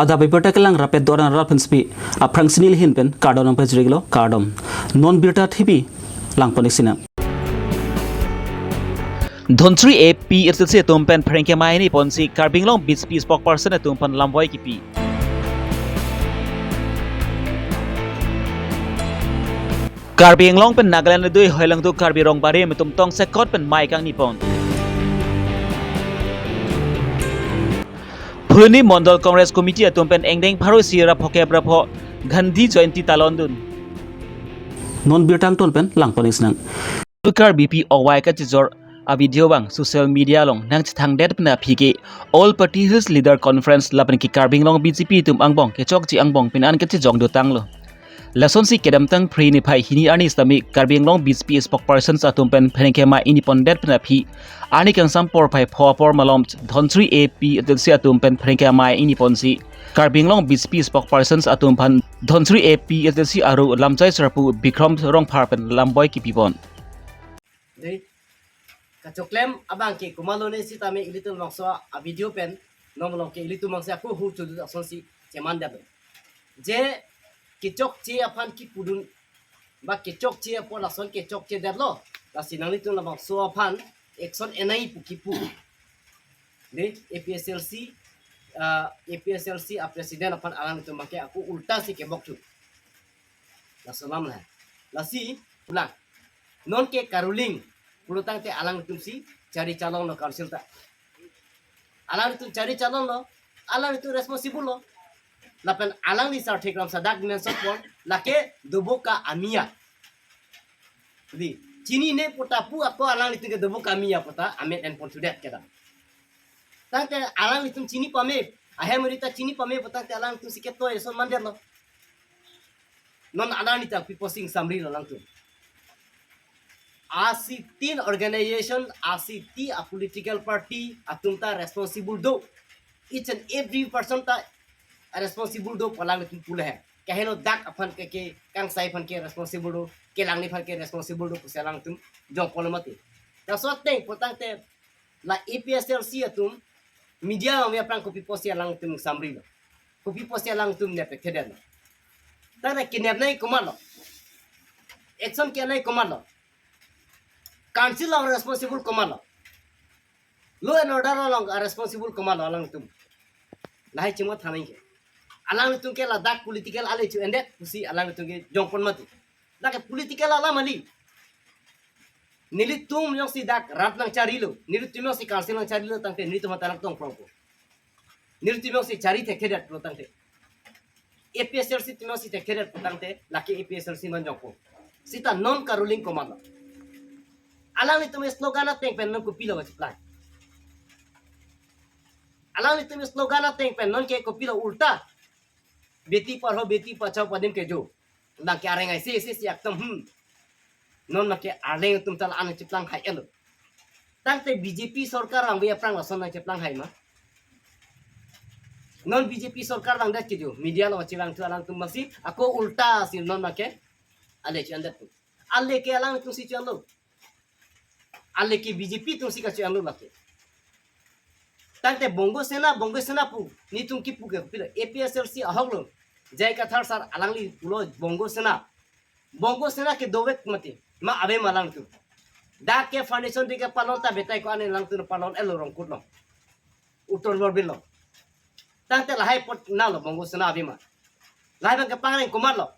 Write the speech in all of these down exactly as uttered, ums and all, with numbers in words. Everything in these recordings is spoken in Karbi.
Adap abirta kelang rapet doran rap hensepi aphrang sini lihin pen kardom nangpajirlo, kardom. Non birta thipi langpon-ik sinang. Dhonsiri A P H L C atum pen pherangke mai ni ponsi Karbi Anglong B J P spokesperson atum pen lamboi kipi. Karbi Anglong pen Nagaland adui hoilangdu Karbi Rongbarim atum tongsekot pen mai kangni pon. Phuloni Mondol Congress Committee atum pen engdeng pharo isi ra phokep ra pho Gandhi Jayanti talon dun. Non birta angton pen langpon-ik sinang. Karbipi owai kachijor a-video abang social media along nangchethangdet pen aphi ke All Party Hills Leader Conference lapen ke Karbi Anglong B J P atum angbong kechokche angbong pen an kachijong dotanglo. Lasonsi kedamtang Phre niphai hini arni sitame Karbi Anglong B J P spokespersons atum pen pherangke mai ingni pondet pen aphi arni kangsam porphai pho apor malom Dhonsiri A P H L C atum pen pherangke mai ingni ponsi Karbi Anglong B J P spokespersons atum aphan Dhonsiri A P H L C aru lamchai serapu Bikram Rongphar pen lamboi kipi pon. Dei, kachoklem abang ke komatlo ne sitame ilitum labangso a-video pen, non malom ke ilitum abangsi ako hu chudu asonsi cheman dado. Je kechokche aphan kipudun, ba kechokche apot lason kechokche detlo, lasi nanglitum labangso aphan action enai pu kipu. Dei, A P H L C, ah, A P H L C a-president aphan alanglitum abang ke ako ulta si kebok thu. Laso alam la. Lasi, pulang. Non ke karuling pulotangte alangtumsi chari chalonglo council ta. Alangtum chari chalonglo, alangtum responsible lo. Lapen alangli Sarthe Kramsa dak dimension pon, lake Doboka Amia. Di, chinine puta pu ako alanglitum ke Doboka Amia puta, amen en pon sudet kedam. Tangte alanglitum chini pame, ahem rita chini pame putangte alangtum si ketoi son mandetlo. Non alanglitum pi posing samrilo alangtum. Asiti organization, asiti a-political party atum ta responsible do. Each and every person ta responsible do pu alangtum pule he. Kaheno dak aphan ke, ke kangsai aphan ke responsible do, kelangni aphan ke responsible do pusi alangtum jongpon mati. Laso ateng putangte la A P H L C atum media along aphrang kopi pusi alangtum samrilo. Kopi pusi alangtum nep thekthe detlo. Tangte kenepnei komatlo? Action kenai komatlo? Council along responsible komatlo? Law and order along responsible komatlo alangtum? Lahai chimot thanai ke. Alangtum ke ladak political ale chu endet pusi alangtum ke jongpon mati. Lake political alam kali. Nelitum jongsi dak rat nangcharilo, nelitum jongsi council nangcharilo tangte nelitum atalak tong prongpo. Nelitum jongsi chari thekthe det pulotangte, A P H L C atum jongsi thekthe det pulotangte, lake A P H L C man jongpo. Sita non karuling komatlo? Alanglitum slogan ateng pen non kopilo kachiplang? Alanglitum slogan ateng pen non ke kopilo ulta? Beti padhao, beti bachao, padem kejo. Nang ke areng ai si si si aktam, hmm. Non nang ke areng atum ta la-an chiplang hai elo. Tangte B J P sorkar vangve aphrang lason nangchiplang hai ma? Non B J P sorkar vangdet kejo, media along chevang thu alangtum masi ako ulta si non nang ke ale chu-endet tu. Ale ke alangtum si chu-enlo. Ale ke B J P atum si kachu-enlo lake. Tangte Bongo Sena, Bongo Sena pu, netum kipu ke pilo, A P H L C ahok lo. J I Kathar sir alangli pulo Bongo Sena. Bongo Sena ke dovek mati, ma ave ma alangtum? Dak ke foundation day kepalon ta betai ko-an alangtum palon elo Rongkut lo, Uttor Borbil lo. Tangte lahai apot nalo Bongo Sena ave ma? Lahai abang ke pangreng komatlo?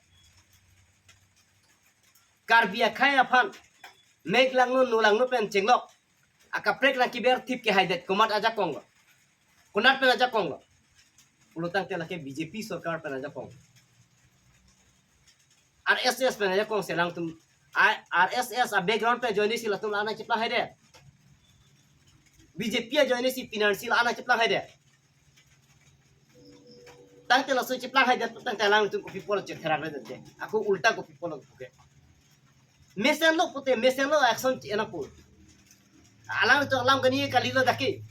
Karbi akhei aphan mek langno nu langno pen chenglok, akaprek nangkeber thip ke haidet komat ajakong lo? Konat pen ajakong lo? Pulotangte lake B J P sorkar pen ajakong. R S S pen ajakong si alangtum, I-, R S S a-background pen ajoine si latum la-an chiplang haidet? B J P ajoine si financial la-an chiplang haidet? Tangte laso chiplang haidet tangte alangtum kopi pulo chetherak redet te? Ako ulta kopi pulo ke? Mesenlo pute, mesenlo action chi-en apo. Alangtum alam kani kalilo dak ke.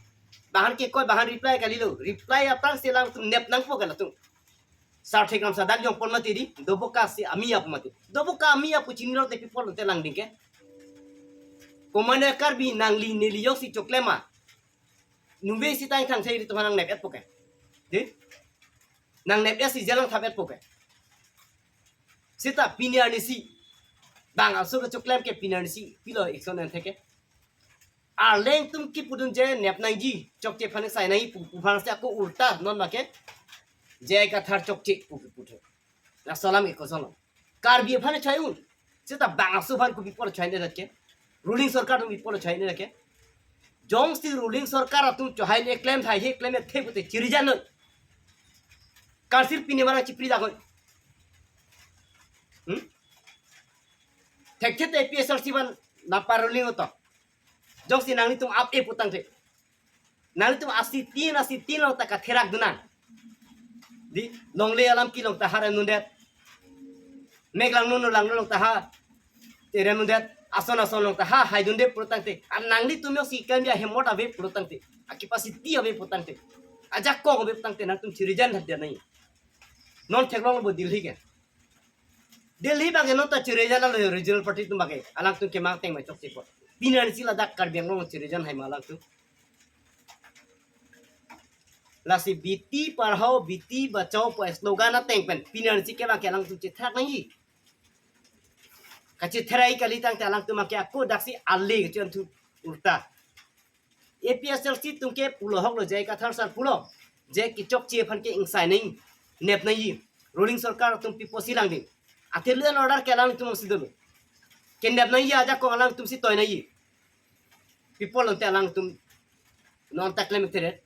Bahan ke koi, bahan reply kalilo. Reply aphrang si alangtum nep nangpo ke latum. Sarthe Kramsa dak jongpon mati di, Doboka si Amia pu mati. Doboka Amia pu chinilo te pi pulote langding ke? Komatne Karbi nangli neli jongsi choklem ma? Nungve sitang thangsai ilitum aphan nangnep-etpo ke? Di? Nangnep-et si jalang thap-etpo ke. Seta pini arnisi bang aso kechoklem ke pini arnisi pilo action an theke. Arleng atum kipudun je nep nangji, chokche aphan sai nangji pu, pu aphan si ako ulta non make J I Kathar chokche pu, pu, pu. Laso alam ke kosonlo? Karbi aphan chai un. Seta bang aso aphan kopi apotlo chai ne rat ke? Ruling sorkar atum pi apotlo chai ne rat ke? Jongsi ruling sorkar atum chai ne klem thai he klem the pute chirijan noi. Council pini mana chipri dakoi. Hmm? Thekthe te A P H L C aphan napa ruling oto. Jongsi nanglitum ap-e putangte, nanglitum asitin asitin along ta katherak dunnang. Di longle alam kelong ta ha rem dundet. Mek langno langno along ta ha terem dundet. Ason ason along ta ha hai dundet putangte, an nanglitum jongsi kan dia hemot ave putangte, a-capacity ave putangte, ajakong ave putangte, nangtum chirijan hadia nai. Non theklongpo Delhi ke. Delhi abang ke non ta chirijan lo regional party atum abang ke. Alangtum kemang ateng ma chokche apot. Pini arnisi ladak Karbi Anglong chirijan hai ma alangtum? Lasi Beti Padhao Beti Bachao pu slogan ateng pen pini arnisi kevang ke alangtum chetherak nangji. Kachetherak kali tangte alangtum abang ke ako daksi ale kachethu ulta. A P H L C atum ke pulo hoklo, J I Kathar sir pulo, je kechokche aphan ke ingsai nangji, nep nangji. Ruling sorkar atum pi apotsi lang ding? Athe law and order ke alangtum si dolo. Kenep nangji ajakong alangtum si toi nangji. Pi apotlo te alangtum non ta klem thekthe?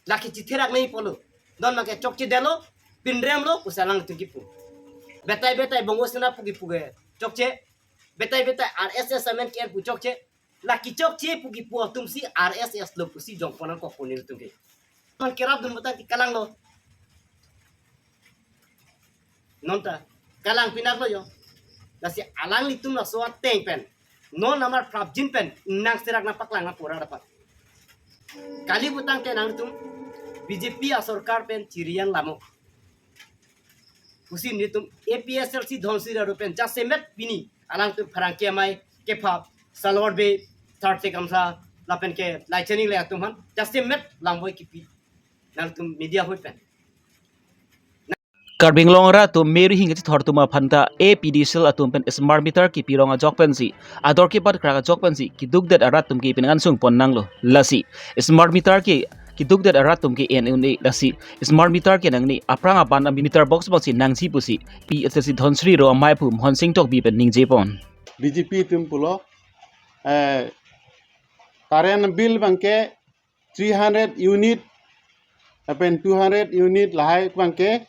La kachetherak nangji pulo. Non make chokchedetlo, pinremlo pusi alangtum kipu. Betai betai Bongo Sena pu kipu ke chokche. Betai betai R S S amen ke-en pu chokche. La kechokche pu kipu atum si R S S lo pusi jongpon nangkok pon nelitum ke. Non kerap dun putangte kalanglo. Non ta kalang pinaklo jo. Lasi alanglitum laso ateng pen, non amar prapjin pen nangserak nangpaklang nangpura dapat. Kali putangte nangtum B J P asorkar pen chirijan lamo pusi nelitum A P H L C Dhansiri aru pen jasemet pini alangtum pherangke amei, kephap, salwar be, thar te kamsa, lapen ke laichani le atum aphan jasemet langvoi kipi nangtum media ahut pen. Karbi Anglong arat atum meri hing kachethor atum aphan ta A P D C L atum pen smart meter kipi rong ajok pensi, ador kebat krak ajok pensi kedukdet arat atum ke pini kangsung pon nanglo. Lasi smart meter ke kedukdet arat atum ke en un-e, lasi smart meter ke nangne, aphrang aban a meter box abangsi nangji pusi P H L C Dhansiri aru amei aphu Mohon Sing Tokbi pen ningje pon. B J P atum pulo, eh, current bill abang ke three hundred unit lapen two hundred unit lahai abang ke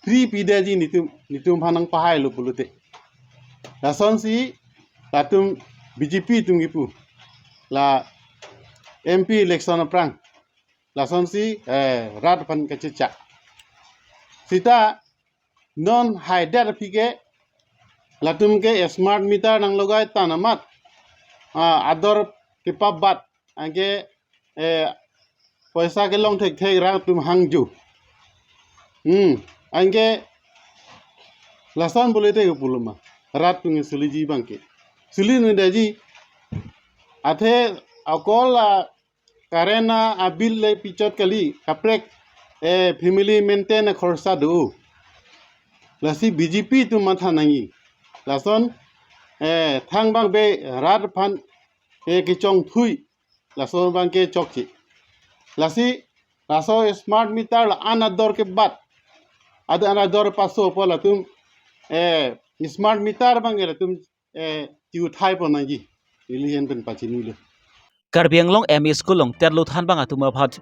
free pidetji nelitum, nelitum aphan nangpahailo pulote. Lasonsi latum B J P atum kipu, la M P election aphrang. Lasonsi, eh, rat aphan kachechak. Seta non haidet aphi ke latum ke smart meter nanglogai tang amat, ah, ador kepap bat anke, eh, poisa kelong thekthe, rat atum hangjo. Hmm, anke lason pulote ke pulo ma, rat atum ke suliji abang ke. Suli nundetji. Athe akol la current a, a bill le pichot kali, kaprek, eh, family maintain akhorsa do. Lasi B J P atum matha nangji. Lason, eh, thangbang be rat aphan, eh, kechongthui. Lason abang ke chokche. Lasi, laso smart meter la an ador kebat, ad an ador paso pu latum, eh, smart meter abang ke latum, eh, chiuthai pon nangji. Neli ahin pen pachinilo. Karbi Anglong M E school along terlo thanbang atum aphan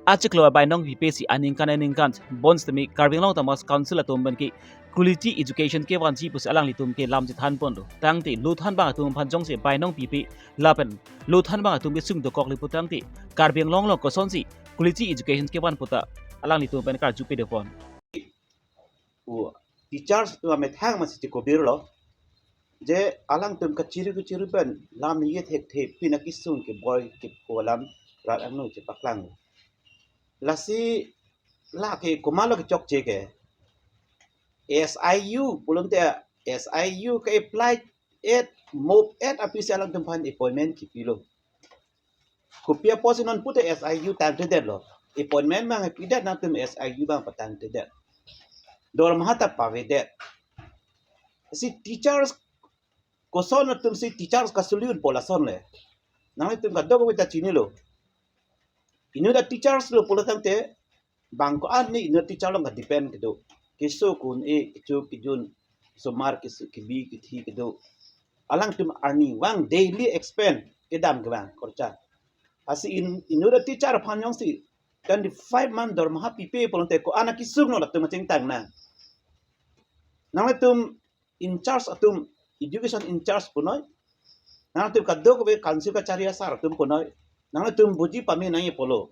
achiklo abainong pipe si aningkan aningkan bonsitame Karbi Anglong Autonomous Council atum pen ke quality education kevanji pusi alanglitum ke lam chethan ponlo. Tangte lo thanbang atum aphan jongsi bainong pipe lapen lo thanbang atum ke sung dokok le putangte Karbi Anglong along kosonsi quality education kevan puta alanglitum pen karju pide pon. Pu teachers atum amethang masi chikobirlo, je alangtum kachiri kachiri pen lam ye thekthe pini kesung keboi kepu alam rat angno chepaklang. Lasi lake komatlo kechokche ke? S I U pulote S I U ke-apply et, mop et aphi si alangtum aphan appointment kipilo. Kopi apotsi non pute S I U tangtedetlo? appointment abang pidet, nangtum S I U abang patangtedet. Dormaha ta pavedet. Si teachers, koson atum si teachers kasuli unpo lason le. Nanglitum kadokave ta chinilo. Inut a teachers lo pulo tangte, bang ko-an ne inut teacher along ka-depend kedo. Keso kun e, kecho kejun, osomar keso kebi kethi kedo. Alangtum earning abang, daily expense kedam ke abang, khorcha. Lasi in, inut a teacher aphan jongsi twenty-five month dormaha pipe pulote ko-an akesung lo latum chingtang nang. Nanglitum in charge atum, education in charge punoi. Nangtum kadokave council kachari asar atum punoi. Nangtum buji pame nangji pulo.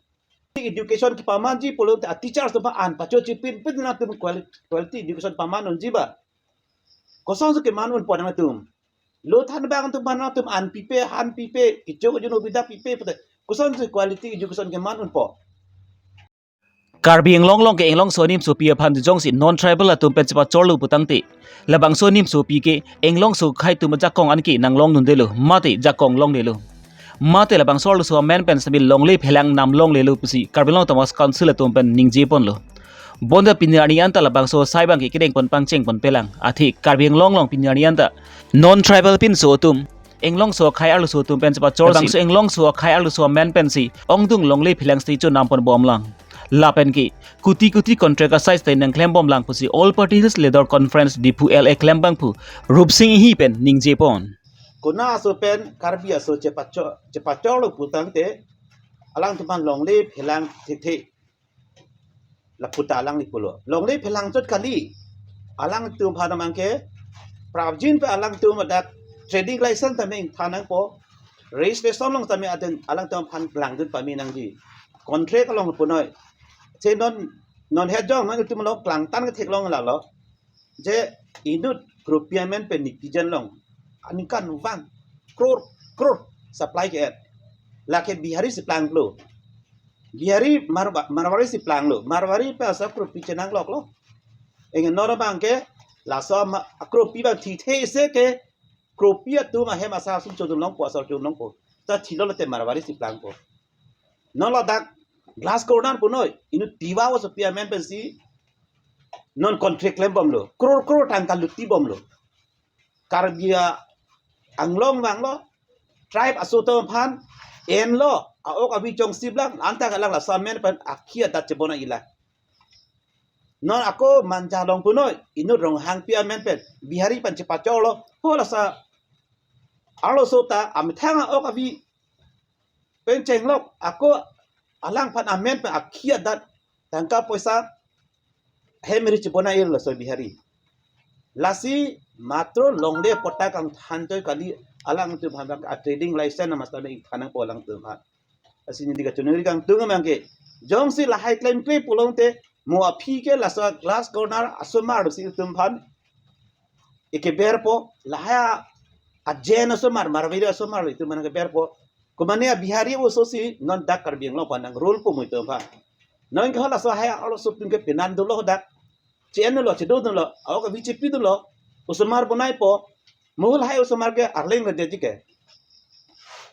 Education kepamanji pulote a teachers atum aphan an pacho chipinpin nangtum quali-, quality education paman unji ba. Kosonsi keman unpo nangtum? Lo than abang atum aphan nangtum an pipe, han pipe, kecho kejun obida pipe pute, kosonsi quality education keman unpo? Karbi Anglong along ke Anglongso animsopi aphan jongsi non-tribal atum pen chepachorlo putangte, labangso animsopi ke Anglongso akhei atum ajakong an ke nanglong dundelo, mate jakong longdelo. Mate labangso arloso amen pen semi longle phelang nam longlelo pusi Karbi Anglong Autonomous Council atum pen ningje ponlo. Bonta pini arni anta labangso asai abang ke kedeng pon pangcheng ponpelang. Athe Karbi Anglong along pini arni anta non-tribal pinso atum Anglongso akhei arloso atum pen chepachor, labangso Anglongso akhei arloso amen pensi ongdung longle phelang station nam ponbomlang. Lapen ke kuti kuti contract asai site nangklem bomlang pusi All Party Hills Leader Conference Diphu L A klembangphu Rupsing Enghi pen ningje pon. Konat aso pen Karbi aso chepachor, chepachorlo putangte, alangtum aphan longle phelang thekthe. Laputa alangli pulo. Longle phelang chot kali. Alangtum aphan abang ke, prapjin pen alangtum adak trading license tame ingthan nangpo. Registration along tame aden alangtum aphan langdun pame nangji. Contract along punoi. Se non, non het jong non itum along klangtan ketheklong lalo. Je inut kropi amen pen netizen along aningkan vang crore, crore supply ke-et. Lake Bihari si planglo. Bihari Marwa-, Marwari si planglo. Marwari pen asap kropi chenangloklo. Eng non abang ke laso ma-, kropi abang thithe isi ke kropi atum ahem asar asum chodun longpo, asar chodun longpo. Ta thilo lote Marwari si plangpo. Non ladak glass corner punoi, inut Tiwa asopi amen pensi non contract klembomlo. Crore crore tangka lutibomlo. Karbi Anglong vanglo, tribe aso atum aphan enlo, a-ok avi chongsiplang, anta kalang laso amen pen akhei adat chebonai-ilang. Non ako Manja along punoi, inut Ronghangpi amen pen Bihari pen chepachorlo, ho laso arloso ta amethang a-ok avi pen chenglok, ako alangphan amen pen akhei adat tangka poisa hem ri chebonai-irlo laso Bihari. Lasi matro longle pota kangthan chot kali, alangtum aphan a trading license na master ingthan nangpo alangtum aphan. Lasi neli kachiningri kangtung abang ke, jongsi lahai klemkle pulote, mo aphi ke laso glass corner asomar si itum aphan ikeberpo, lahai a Jain asomar, Marwari asomar itum aphan keberpo. Komane a Bihari oso si non dak Karbi Anglong aphan nang rule po mo itum aphan. Non ke hala so hai arloso atum ke penan dolo dak. Che-en dolo, chedo dolo, a-ok avi chepi dolo, osomar bonaipo, mo lahai osomar ke arleng le deji ke.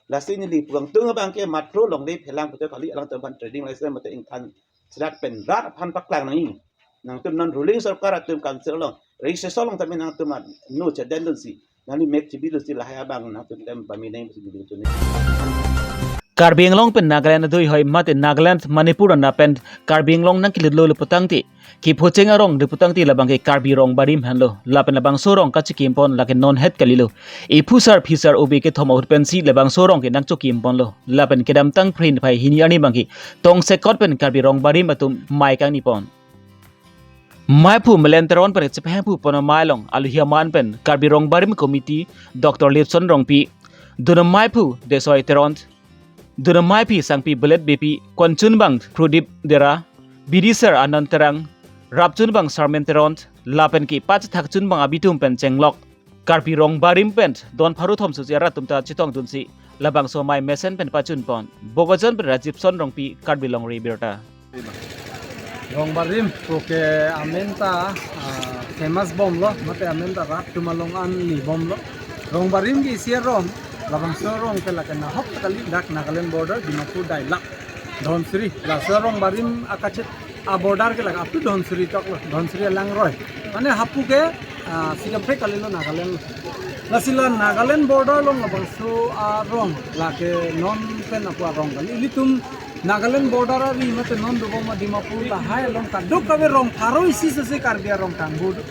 Lasi neli pu kangtung abang ke matro longle phelang pute kali, alangtum aphan trading license mate ingthan serat pen rat aphan paklang nangji. Nangtum non ruling sorkar atum council along registration along tame nangtum no chedendunsi, nangli mek chibidunsi lahai abang nangtum tem pame nangji pusi neli kachiningri. Karbi Anglong pen Nagaland adui hoi mate Nagaland, Manipur ana pen Karbi Anglong nangkelutlo le putangte, kephocheng arong le putangte labang ke Karbi Rongbarim henlo. Lapen labangso arong kachikim pon lake non het kalilo. Ephusar phisar obe kethom ahut pensi labangso arong ke nangchokim ponlo. Lapen kedamtang Phre niphai hini arni abang ke tongsekot pen Karbi Rongbarim atum mei kangni pon. Meiphu Melen Teron pen chepahemphu pon amei along aluhi aman pen Karbi Rongbarim Committee Doctor Lipson Rongpi, dun ameiphu Desoi Teron, dun ameiphi Sangpi Belet Beypi, konchunbang Pradip Dera, bidi ser Anand Terang, rapchunbang Sarmen Teron, lapen ke pachethakchunbang abitum pen chenglok Karbi Rongbarim pen don pharo thom susi arat atum ta chetongdunsi labangso amei mesen pen pachun pon. Bokajan pen Rajib Son Rongpi, Karbi Longri Abirta. Rongbarim pu ke amen ta, ah, famous bomlo, mate amen ta rat atum along an ni bomlo. Rongbarim ke isi arong, labangso arong ke lake nahok kali dak Nagaland border, Dimapur Dailak. Dhansiri, laso arong barim akachet a border ke lake up to Dhansiri toklo, Dhansiri alangroi. Mane hapu ke, ah, sika phre kalilo Nagaland lo. Lasi la Nagaland border along labangso arong lake non pen apu arong kali. Ilitum Nagaland border ari mate non dobom a Dimapur lahai along kadokave rong pharo isi sese Karbi arong kangbu do.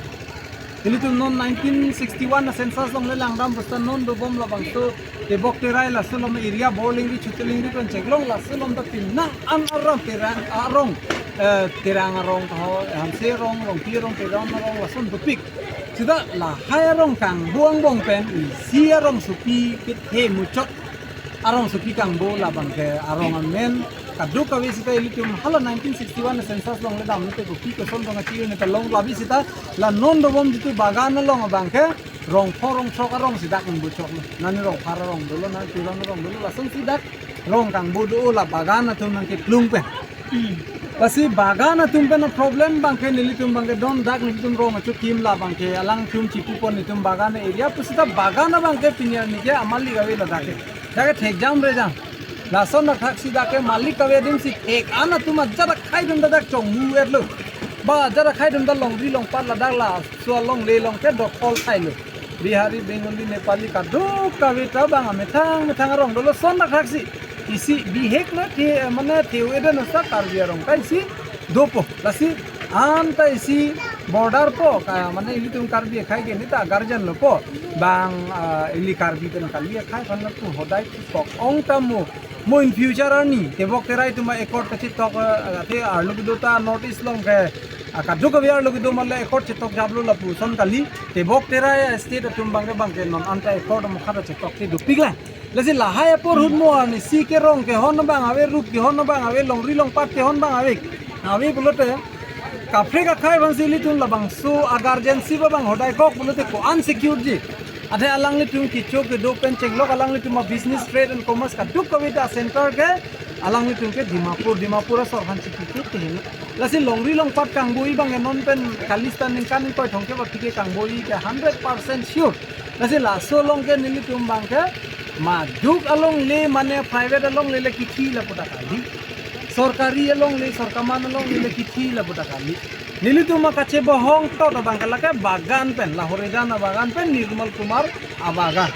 Ilitum non nineteen sixty-one a census along le langdam pusita non dobom labangso Tebok Terai laso along area Borlingri Chutulingri pen cheklong laso along ta pinang an aram Terang arong, eh, Terang arong kaho, Hamse arong, Rongpi arong, Terang arong lason dopik. Sita lahai arong kangbu angbong pen isi arongsopi pithe muchot arongsopi kangbu labang ke arong amen kadokave sita ilitum hala nineteen sixty-one census along le dam te kopi koson rong achi ne ta long labi sita la non dobom jitu bagan along abang ke rong pho rong throk arong si dak nangbu chok lo. Nani rong phar arong dolo, nani Teron arong dolo, lasonsi dak rong kangbu do la bagan atum nangkeplung pen. Lasi bagan atum pen a problem abang ke nelitum abang ke don dak nelitum rong achukim labang ke alangtum chipupon nelitum bagan area pusita bagan abang ke pini arni ke amalik ave ladak ke. Dak ke thekjam rejam. Lason athaksi dak ke malik ave adim si thek an atum ajat akhai atum ta dak chongmu etlo. Ba ajat akhai atum ta longri longpat ladak laso alongle along ke dokhol thailo. Bihari, Bengali, Nepali kadokave ta bang amethang methang arong dolo son athaksi. Isi bihek na ke mane theu eden asa Karbi arong ta isi dopo. Lasi anta isi border po ka mane ilitum Karbi akhai ke nita guardian lo po. Bang, ah, ili Karbi pen kali akhai aphan lapu hodai kok ong ta mo. Mo in future arni Tebok Terai atum a accord kachetok, ah, te arlo kedo ta North East along ke, ah, kadokave arlo kedo male accord chetok japlo lapuson kali. Tebok Terai state atum abang ke abang ke non anta accord mo khata chetok te dopik lang. Lasi lahai apor hut mo arni si kerong kehon abang ave, rup kehon abang ave, longri longpat kehon abang ave. Ave pulote kaprek akhai aphan si ilitum labangso a guardianship abang hodai kok pulote ko-an secure ji. Athe alanglitum kecho kedo pen chenglok alanglitum a business, trade and commerce kadokave ta center ke alanglitum ke Dimapur, Dimapur asor aphan chikikit ke hin. Lasi longri longpat kangbu abang ke non pen kali sita ningkan ingkoi thomkep aphi ke kangbu ke hundred percent sure. Lasi laso along ke nelitum abang ke majuk alongle mane private alongle le kithi lapu ta kali. Sorkari alongle, sorkar aman alongle le kithi lapu ta kali. Nelitum akachebohong tot abang ke lake bagan pen, Lahorijan abagan pen, Nirmal Kumar abagan.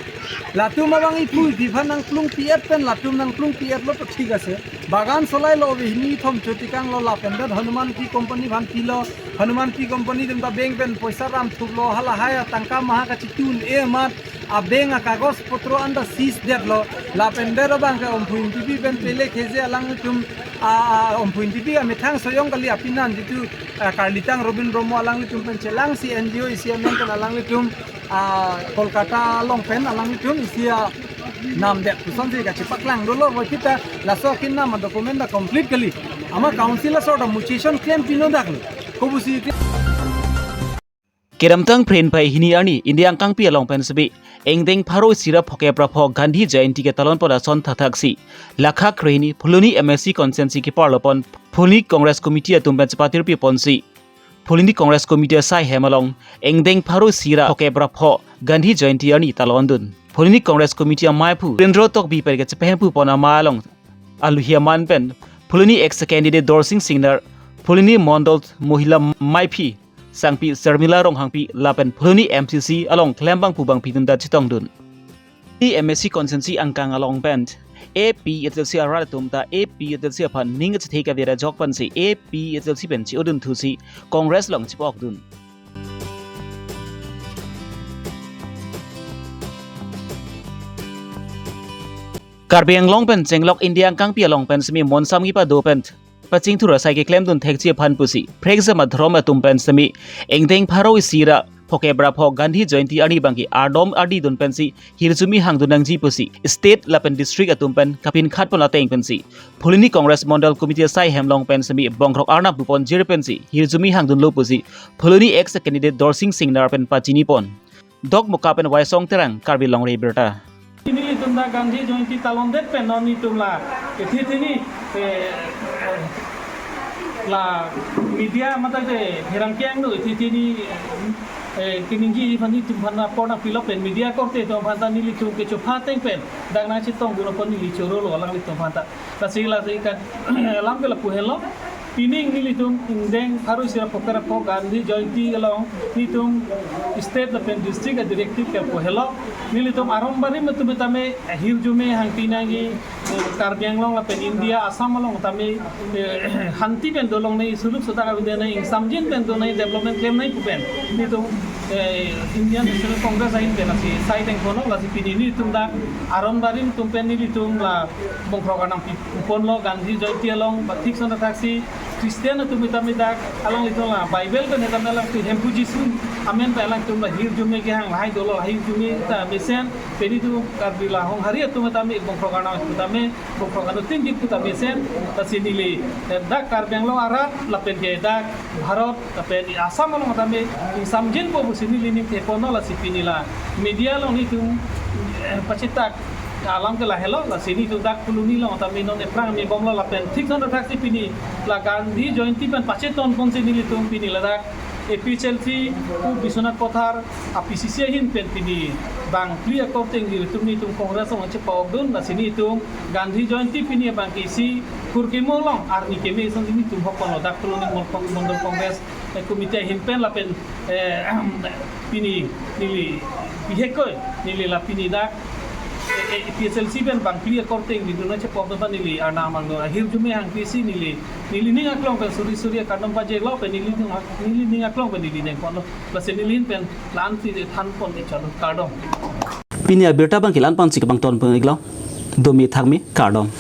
Latum abang iphu iphi aphan nangplung pi-et pen, latum nangplung pi-etlo to thik ase. Bagan solai lo, bihini thom chotikang lo, lapen det Hanuman Tea Company aphan pilo, Hanuman Tea Company atum ta bank pen poisa ram thuklo, halahai atangka maha kachitun-e amat, a bank akagos potro anta seize detlo, lapen det abang ke Omphu Ingtipi pen pele kheze alanglitum, a, a, Omphu Ingtipi amethang soyong kali apinan jitu, a, Karlitang Robin Brahma alanglitum pen chelangsi N G O isi amen pen alanglitum, a, Kolkata along pen alanglitum isi anam det pusonsi kachepaklang dolo, voi kita laso akin nam a document ta complete kali. Ama council asor ta muchison klem pino daklo. Kobusi Kedamtang Phre phai hini arni India angkangpi along pen sebe, ingdeng pharo isi ra phokep ra pho Gandhi Jayanti ketalon pon ason thathaksi, lakha krehini Phuloni M A C constituency keparlo pon Phuloni Congress Committee atum pen chepatirpi ponsi, Phuloni Congress Committee asai hem along ingdeng pharo isi ra phokep ra pho Gandhi Jayanti arni talon dun. Phuloni Congress Committee amaiphu Surendra Tokbi pen kachepahemphu pon amei along aluhi aman pen Phuloni ex candidate Dorsing Singnar, Phuloni Mondol Mohila maiphi sangpi Sharmila Ronghangpi lapen Phuloni M C C along klembangphu bangphi atum ta chetongdun. Phuloni M A C constituency angkang along pen A P H L C arat atum ta A P H L C aphan ning chethe kavir ajok pensi A P H L C pen che-odunthusi Congress along chepokdun. Karbi Anglong pen chenglok India angkangpi along pen semi monsam kipado pen pachingthur asai keklemdun thekji aphan pusi, phrekjam adhorom atum pen semi, ingdeng pharo isi ra phokep ra pho Gandhi Jayanti arni abangke ardom ardidun pensi hirjume hangdun nangji pusi, state lapen district atum pen kapinkhat pon ateng pensi, Phuloni Congress Mondol Committee asai hem along pen semi, Bongrok Arnam pupon jir pensi hirjume hangdunlo pusi, Phuloni ex candidate Dorsing Singnar pen pachini pon. Dokmoka pen Waisong Terang, Karbi Longri Abirta. Pini ilitum ta Gandhi Jayanti talondet pen non itum la, ithi thini, eh, la media mate te hirang kiang do ithi thini, eh, eh, keningji aphan nelitum aphan apor nangpilo pen media korte atum aphan ta nelitum kechopha ateng pen dak nangchetongdun apot neli chorolo alanglitum aphan ta. Lasi lasi kan alam ke lapu henlo. Pining nelitum ingdeng pharo isi ra phokep ra pho Gandhi Jayanti along nelitum state lapen district a-directive ke lapu henlo. Nelitum aron barim atum tame hirjume hangpi nangji, eh, Karbi Anglong lapen India Assam along tame, eh, hanti pen dolongnei, suluk sudak avedetnei, ingsamjin pen dongnei, development klemnei pu pen nelitum, eh, Indian National Congress ahin pen lasi sai dengponlo. Lasi pini nelitum dak aron barim atum pen nelitum la bongkrok arnam piponlo Gandhi Jayanti along, ba thik son athaksi Christian atum tame dak alanglitum la Bible pen tame alangtum Hemphu Jisu amen pen alangtum la hirjume kehang lahai dolo, hirjume ta mesen pen nelitum Karbi la honghari atum tame bongkrok arnam atum tame bongkrok arnam tinggi pu ta mesen. Lasi neli, eh, dak Karbi Anglong arat lapen ke dak Bharat lapen Assam along tame ingsamjinpo pusi neli ning theponlo. Lasi pini la media along nelitum, eh, pachitak alam ke lahelo. Lasi nelitum dak Phuloni along tame non ephrang me bomlo lapen thik son athaksi pini la Gandhi Jayanti pen pachetonponsi nelitum pini ladak A P H L C pu Biswanath Kathar a-P C C ahin pen pini bangphli akorte ingri atum nelitum Congress along chepa-okdun. Lasi nelitum Gandhi Jayanti pini abang ke isi kurkimo along arni keme ason nelitum hokponlo dak Phuloni Mon-, Mondol Congress, eh, Committee ahin pen lapen, eh, pini neli bihek koi neli la pini dak, eh, eh, A P H L C pen bangphli akorte ingridun nangchepok do ba neli arnam angno hirjume hangpi si neli neli ning aklong pen suri suri akardom pajirlo pen neli ning ak-, neli ning aklong pen neli dengponlo. Lasi neli ahin pen la-ansi thanpon-ik chalo, kardom. Pini abirta abang ke la-an pensi kebang tonpon-iklo. Domi thakmi, kardom.